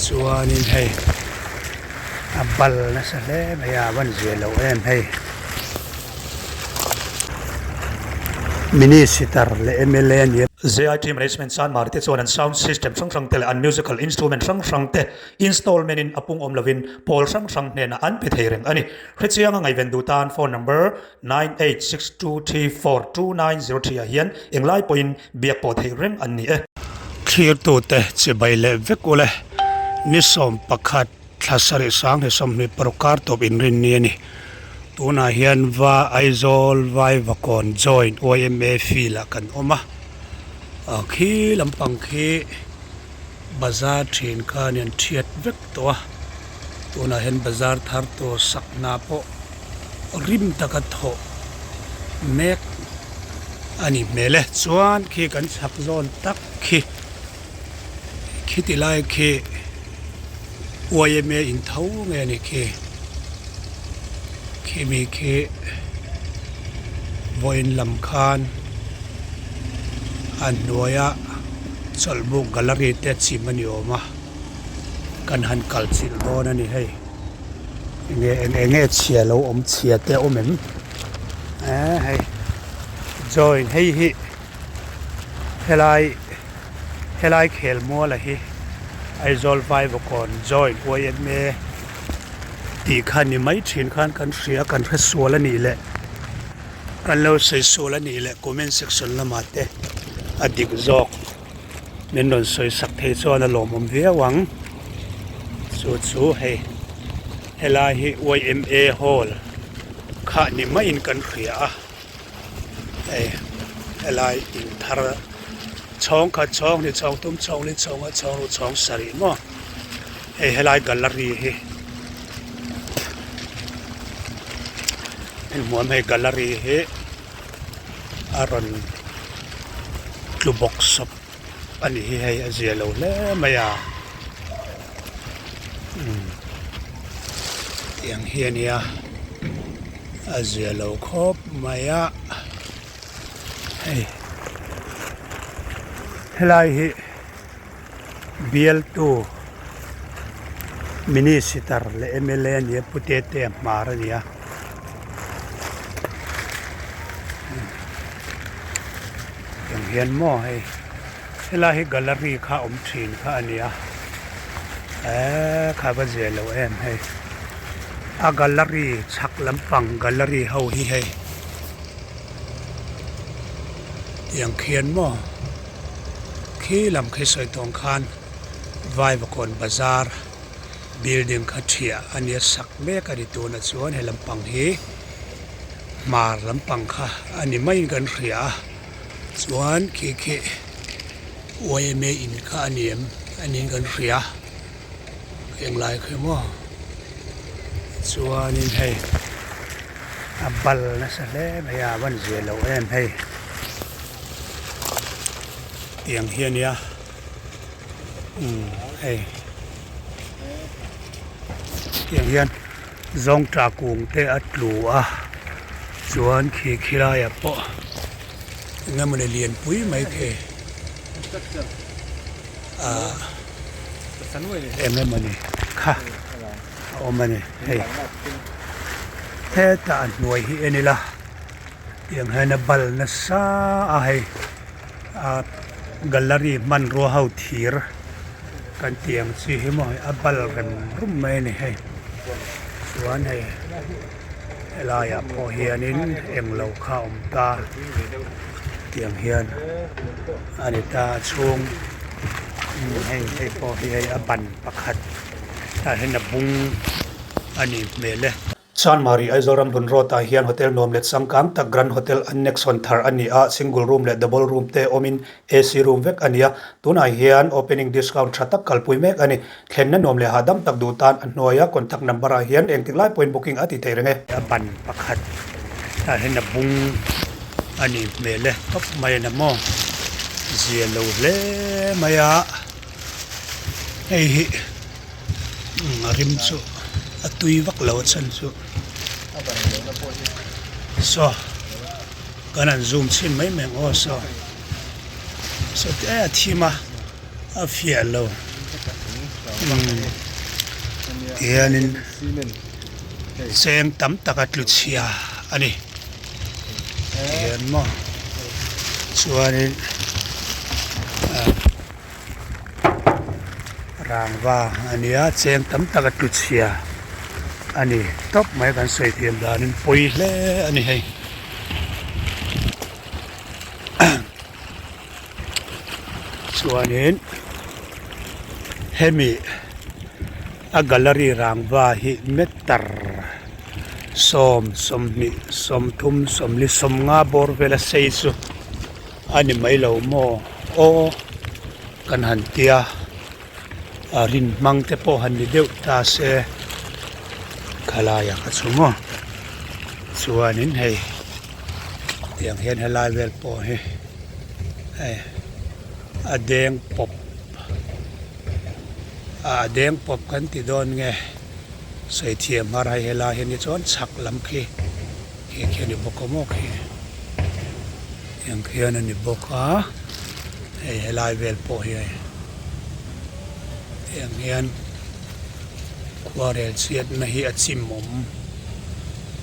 Chuanin hei a bal nasa hle mai a, a van zia lo em hei. Minister leh mla a ni a. ZIT Management Sanmari te chuan an sound system hrang hrang te leh an musical instrument hrang hrang te installment in a pung awm lovin pawl hrang hrang hnenah an pe thei reng a ni. Hrechianga ngaihven duh tan phone number 9862342903 ah hian englai pawhin biak pawh theih reng an ni e. Thlirtute chibai leh vek ule ni 11 thla sarih sang hi 26 kar tawp inrin ni a ni. Tunah hian va Aizawl Vaivakawn Joint yma field ah kan awm a, khi lampang khi bazar thin khan an thiat vek tawh a, tunah hian bazar thar tur sak hna pawh rim taka thawh mek a ni hmel e. Chuan khi kan chhak zawn tak khi khiti lai khi yma in tho nge a ni khi khimi khi vawiin lam khan a hnuaia chawlhbuk gallery te chim a ni awm a kan han kal chilh dawn a ni hei. Enge eng enge chhia lo awm chhia te a awm em eee hei join hei hi helai helai khel mual a hi Aizawl Vaivakawn join yma tih kha ni mai thin khan kan hria kan hre sual a nih leh kan lo sawi sual a nih leh comment section lamah te a dik zawk. Min rawn sawi sak thei chuan a lawmawm viau ang. Chu chu hei helai hi yma hall khah ni maiin kan hria a. Hei helai in thar chhawng khat chhawng hnih chhawng thum chhawng li chhawng nga chhawng ruk chhawng sarih maw hei helai gallery hi hmuam hei gallery hi. a rawn tlu bawk sawp a nih hi hei a zia lo hle mai a umm tiang hi a nia a zia lo khawp mai a hei helai hi bialtu minister leh mla a nia pu Tetea hmar a ni a. Tiang hian maw hei helai hi gallery kha awm thin kha a nia eee kha va zia lo em hei a gallery chhak lampang gallery ho hi hei tiang khian maw khi lam khi sawi tawng khan Vaivakawn bazar. Building kha thiah a nia sak mek a ni tunah chuan he lampang hi hmar lampang kha a ni maiin kan hria a chuan khi khi yma in kha a ni em a niin kan hria englai khi maw chuanin hei a bal nasa hle mai a a van zia lo em hei tiang hi a nia. Umm hei tiang hian zawngtah kung te a tlu a chuan khi khilaiah pawh eng emawni lianpui mai khi ahh eng emawni kha a awm a ni hei hetah a hnuai hi en ila tiang hian a bal nasa a hei. A gallery hmanrua ho thir kan tih ang chi hi maw a bal rem rum mai a ni hei chuan hei helaiah pawh hianin englo kha a awm ta tiang hian a ni ta a chhung hei hei pawh hi hei a ban pakhat tah hian a bung a nih hmel e. Chanmari Aizawl Ramhlun Road ah hian hotel nuam leh changkang tak Grand Hotel Annex hawn thar a ni a, single room leh double room te awmin AC room vek a ni a, tunah hian opening discount tha tak kalpui mek a ni. Thlenna nuam leh hahdam tak duh tan a hnuaia contact number ah hian engtik lai pawhin booking a ti thei reng e. A ban pakhat tah hian a bung a nih hmel e tawp mai a ni maw zia lo hle mai a hei hi. A rim chu a tui vak lo a chhan chu saw kan han zoom chhin mai mai ang aw saw saw te a thim a a fiah lo. Tihianin cheng tam tak a tlu chhia a ni. Tihian maw chuanin ah rangva a nia cheng tam tak a tlu chhia a ni tawp mai kan sawi thiam danin pawi hle a ni hei. Chuanin hemi a gallery rangva hi meter sawm sawmhnih sawmthum sawmli sawmnga bawr vela sei chu a ni mai lo maw aw kan han tia a rin hmang te pawh han ni deuh ta se khalai ah kha chu maw chuanin hei. Tiang hian helai vel pawh hi hei a deng pawp ah a deng pawp kan ti dawn nge sawi thiam har hei helai hi ni chuan chhak lam khi khi khi a ni bawk a maw khi tiang khian a ni bawk a hei helai vel pawh hi hei tiang hian khuarel chhiatna hi a chimawm.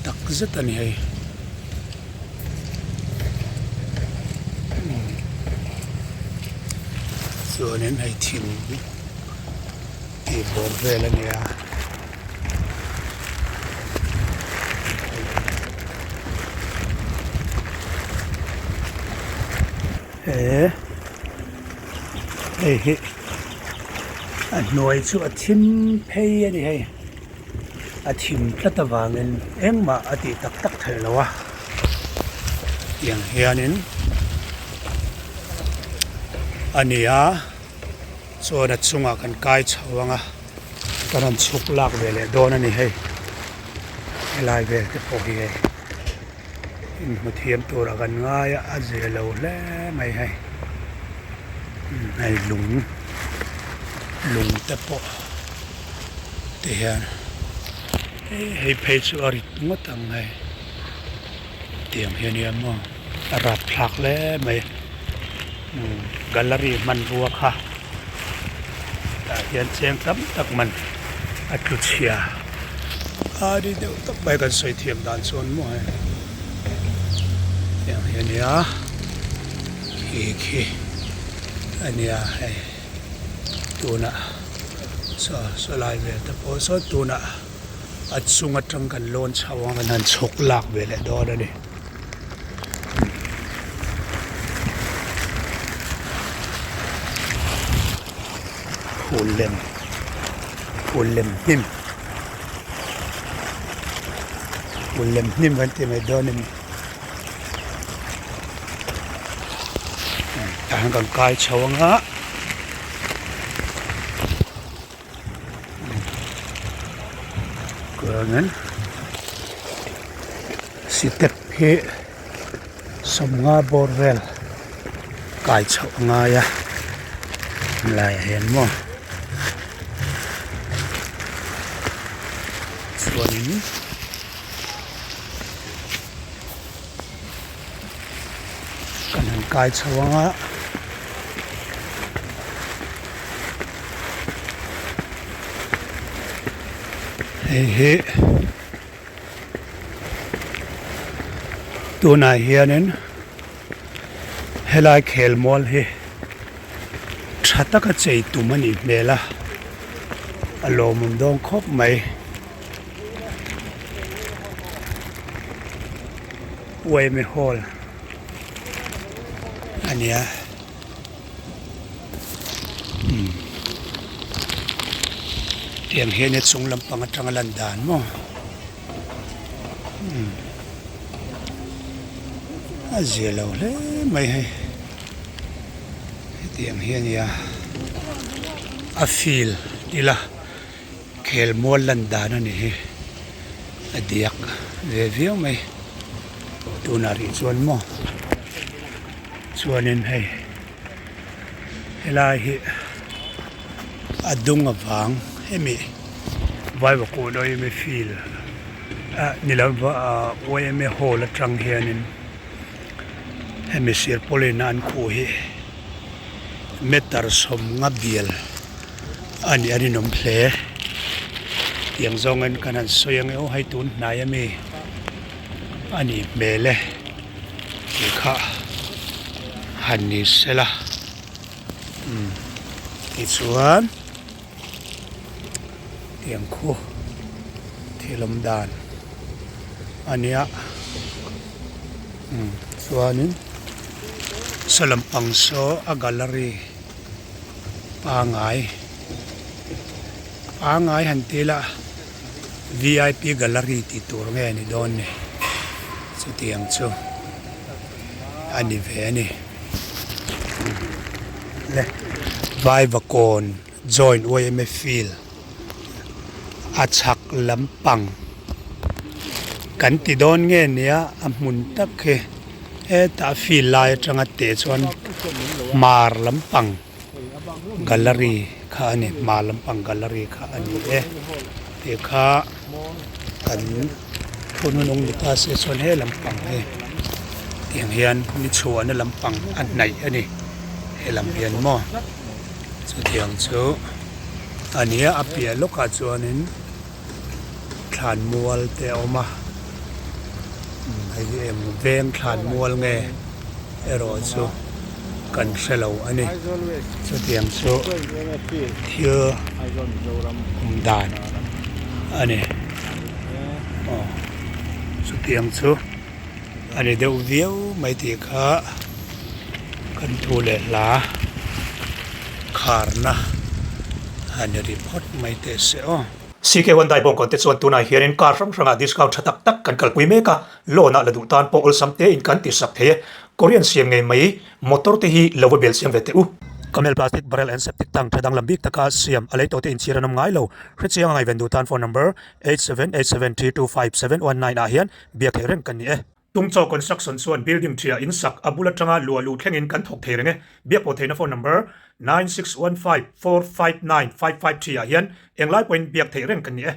Tak zet a ni hei. Chuanin hei thing tih bawr vel a nia. He hei hi a hnuai chu a thim phei a ni hei. A thim tlat avangin engmah a tih tak tak theih lo a, tiang hianin a ni a, chuan a chungah kan kai chho ang a, kan rawn chhuk lak ve leh dawn a ni hei, helai vel te pawh hi hei inhmu thiam turah kan ngai a, a zia lo hle mai hei, hei lung lung te pawh. Ti hian hei phei chu a rit ngawt ang hei tiang hi ania maw a rapthlak hle mai umm gallery hmanrua kha tah hian cheng tam tak man a tlu chhia a ni deuh tak mai kan sawi thiam dan chuan maw hei tiang hi ania khi khi ania hei. Tunah saw saw lai vel te pawh saw tunah a chung atang kan lawn chho ang kan han chhawk lak ve leh dawn a ni. Phul lem phul lem hnim phul lem hnim kan ti mai dawn a ni. Tah hian kan kai chho ang a chuanin step hi sawmnga bawr vel kai chhoh a ngai a helaiah hian maw chuanin. Kan han kai chho ang a. Hei hi tunah hianin helai khelmual hi tha taka chei tum a nih hmel a, a lawmawm dawn khawp mai. Uaime hall a nia umm tiang hian a chung lampang atanga lan dan maw umm a zia lo hle mai hei hetiang hi a nia a field ila. Khelmual lan dan a ni hi a diak ve viau mai tunah rih chuan maw chuanin hei helai hi a dung avang hemi Vaivakawn yma field ah ni lova yma hall atang hianin hemi sirpawlin a an khuh hi meter sawmnga bial. A nih a rinawm hle. Tiang zawngin kan han sawi ang e aw hei tun hnai ami a nih hmel e tih kha han ni sela umm tichuan tiang khu thil awm dan a nia umm chuanin saw lampang saw a gallery. Pangai pangai han ti ila vip gallery tih tur nge ni dawn ni chutiang chu a ni ve a ni le Vaivakawn joint yma field a chhak lampang kan ti dawn nge nia a hmun tak hi hetah field lai atanga teh chuan hmar lampang gallery kha a ni hmar lampang gallery kha a ni e tih kha kan thu hnunung ni ta se chuan he lampang hi tiang hian ni chhuahna lampang a hnaih a ni he lam hian maw chutiang chu a ni a a piah lawkah chuanin thlan mual te a awm a hei hi eng veng thlan mual nge erawh chu kan hre lo a ni chutiang chu thil awm dan a ni aw chutiang chu a ni deuh viau mai tih kha kan thu leh hla kharna a ni ri phawt mai teh se aw. CK Hyundai bawngkawn te chuan tunah hianin car hrang hrangah discount tha tak tak kan kalpui mek a, loan ah la duh tan pawh awlsam tein kan ti sak thei e. Korean siam ngei mai motor te hi lo va bel siam ve teh u. Camel plastic barrel and septic tank tha danglam bik taka siam a lei tawh te inchhir an awm ngai lo. Hrechiang a ngaihven duh tan phone number 8787325719 ah hian biak theih reng kan ni e. Tungchaw Construction chuan building ṭhiah in sak a bul aṭanga luah luh thlengin kan thawk thei reng e. Biak pawh theihna phone number 9615459553 ah hian englai pawhin biak theih reng kan ni e.